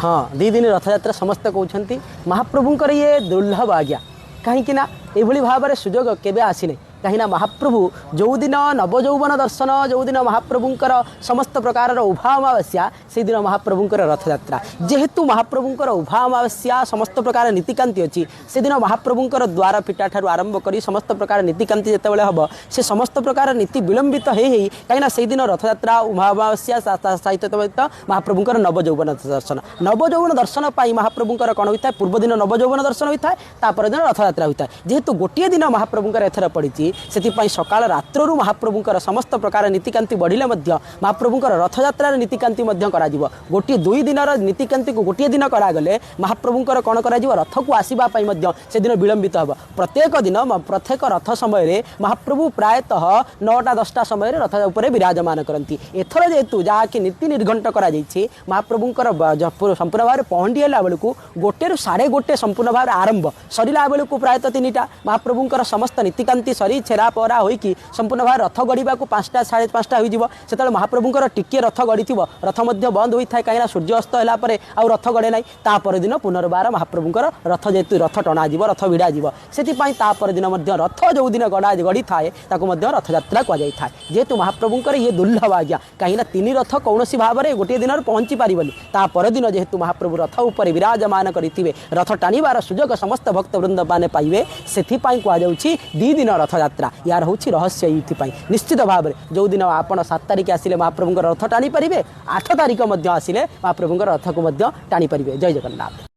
ହଁ, 2 ଦିନ ରଥଯାତ୍ରା ସମସ୍ତେ କହୁଛନ୍ତି ମହାପ୍ରଭୁଙ୍କର ଇଏ ଦୁର୍ଲଭ ଆଜ୍ଞା। କାହିଁକି ନା ଏଇଭଳି ଭାବରେ ସୁଯୋଗ କେବେ ଆସିନାହିଁ। କାହିଁକିନା ମହାପ୍ରଭୁ ଯେଉଁଦିନ ନବଯୌବନ ଦର୍ଶନ, ଯେଉଁଦିନ ମହାପ୍ରଭୁଙ୍କର ସମସ୍ତ ପ୍ରକାରର ଉଭା ଅମାବାସ୍ୟା, ସେଇଦିନ ମହାପ୍ରଭୁଙ୍କର ରଥଯାତ୍ରା। ଯେହେତୁ ମହାପ୍ରଭୁଙ୍କର ଉଭା ଅମାବାସ୍ୟା ସମସ୍ତ ପ୍ରକାର ନୀତିକାନ୍ତି ଅଛି, ସେଦିନ ମହାପ୍ରଭୁଙ୍କର ଦ୍ୱାର ଫିଟା ଠାରୁ ଆରମ୍ଭ କରି ସମସ୍ତ ପ୍ରକାର ନୀତିକାନ୍ତି ଯେତେବେଳେ ହେବ, ସେ ସମସ୍ତ ପ୍ରକାର ନୀତି ବିଳମ୍ବିତ ହେଇ ହେଇ, କାହିଁକିନା ସେଇଦିନ ରଥଯାତ୍ରା, ଉଭା ଅମାବାସ୍ୟା ସହିତ ମହାପ୍ରଭୁଙ୍କର ନବଯୌବନ ଦର୍ଶନ। ନବଯୌବନ ଦର୍ଶନ ପାଇଁ ମହାପ୍ରଭୁଙ୍କର କ'ଣ ହୋଇଥାଏ? ପୂର୍ବଦିନ ନବଯୌବନ ଦର୍ଶନ ହୋଇଥାଏ, ତା ପରଦିନ ରଥଯାତ୍ରା ହୋଇଥାଏ। ଯେହେତୁ ଗୋଟିଏ ଦିନ ମହାପ୍ରଭୁଙ୍କର ଏଥର ପଡ଼ିଛି, ସେଥିପାଇଁ ସକାଳ ରାତ୍ରରୁ ମହାପ୍ରଭୁଙ୍କର ସମସ୍ତ ପ୍ରକାର ନୀତିକାନ୍ତି ବଢ଼ିଲେ ମଧ୍ୟ ମହାପ୍ରଭୁଙ୍କର ରଥଯାତ୍ରାର ନୀତିକାନ୍ତି ମଧ୍ୟ କରାଯିବ। ଗୋଟିଏ 2 ଦିନର ନୀତିକାନ୍ତିକୁ ଗୋଟିଏ ଦିନ କରାଗଲେ ମହାପ୍ରଭୁଙ୍କର କ'ଣ କରାଯିବ? ରଥକୁ ଆସିବା ପାଇଁ ମଧ୍ୟ ସେଦିନ ବିଳମ୍ବିତ ହେବ। ପ୍ରତ୍ୟେକ ଦିନ ପ୍ରତ୍ୟେକ ରଥ ସମୟରେ ମହାପ୍ରଭୁ ପ୍ରାୟତଃ 9ଟା 10ଟା ସମୟରେ ରଥ ଉପରେ ବିରାଜମାନ କରନ୍ତି। ଏଥର ଯେହେତୁ ଯାହାକି ନୀତି ନିର୍ଘଣ୍ଟ କରାଯାଇଛି, ମହାପ୍ରଭୁଙ୍କର ସମ୍ପୂର୍ଣ୍ଣ ଭାବରେ ପହଣ୍ଡି ହେଲା ବେଳକୁ 1ରୁ 1:30 ସମ୍ପୂର୍ଣ୍ଣ ଭାବରେ ଆରମ୍ଭ, ସରିଲା ବେଳକୁ ପ୍ରାୟତଃ 3ଟା। ମହାପ୍ରଭୁଙ୍କର ସମସ୍ତ ନୀତିକାନ୍ତି ସରି ଛେରା ପହରା ହୋଇକି ସମ୍ପୂର୍ଣ୍ଣ ଭାବରେ ରଥ ଗଡ଼ିବାକୁ 5ଟା 5:30 ହୋଇଯିବ। ସେତେବେଳେ ମହାପ୍ରଭୁଙ୍କର ଟିକିଏ ରଥ ଗଡ଼ିଥିବ, ରଥ ମଧ୍ୟ ବନ୍ଦ ହୋଇଥାଏ, କାହିଁକିନା ସୂର୍ଯ୍ୟାସ୍ତ ହେଲା ପରେ ଆଉ ରଥ ଗଡ଼େ ନାହିଁ। ତା ପରଦିନ ପୁନର୍ବାର ମହାପ୍ରଭୁଙ୍କର ରଥ ଯେହେତୁ ରଥ ଟଣାଯିବ, ରଥ ଭିଡ଼ାଯିବ, ସେଥିପାଇଁ ତା ପରଦିନ ମଧ୍ୟ ରଥ ଯେଉଁଦିନ ଗଡ଼ିଥାଏ ତାକୁ ମଧ୍ୟ ରଥଯାତ୍ରା କୁହାଯାଇଥାଏ। ଯେହେତୁ ମହାପ୍ରଭୁଙ୍କର ଇଏ ଦୁର୍ଲଭ ଆଜ୍ଞା, କାହିଁକିନା 3 ରଥ କୌଣସି ଭାବରେ ଗୋଟିଏ ଦିନରେ ପହଞ୍ଚି ପାରିବନି। ତା ପରଦିନ ଯେହେତୁ ମହାପ୍ରଭୁ ରଥ ଉପରେ ବିରାଜମାନ କରିଥିବେ, ରଥ ଟାଣିବାର ସୁଯୋଗ ସମସ୍ତ ଭକ୍ତବୃନ୍ଦ ମାନେ ପାଇବେ, ସେଥିପାଇଁ କୁହାଯାଉଛି 2 ଦିନ ରଥଯାତ୍ରା। ୟାର ହେଉଛି ରହସ୍ୟ ଏଇଥିପାଇଁ। ନିଶ୍ଚିତ ଭାବରେ ଯେଉଁଦିନ ଆପଣ 7 ତାରିଖ ଆସିଲେ ମହାପ୍ରଭୁଙ୍କର ରଥ ଟାଣିପାରିବେ, 8 ତାରିଖ ମଧ୍ୟ ଆସିଲେ ମହାପ୍ରଭୁଙ୍କର ରଥକୁ ମଧ୍ୟ ଟାଣିପାରିବେ। ଜୟ ଜଗନ୍ନାଥ।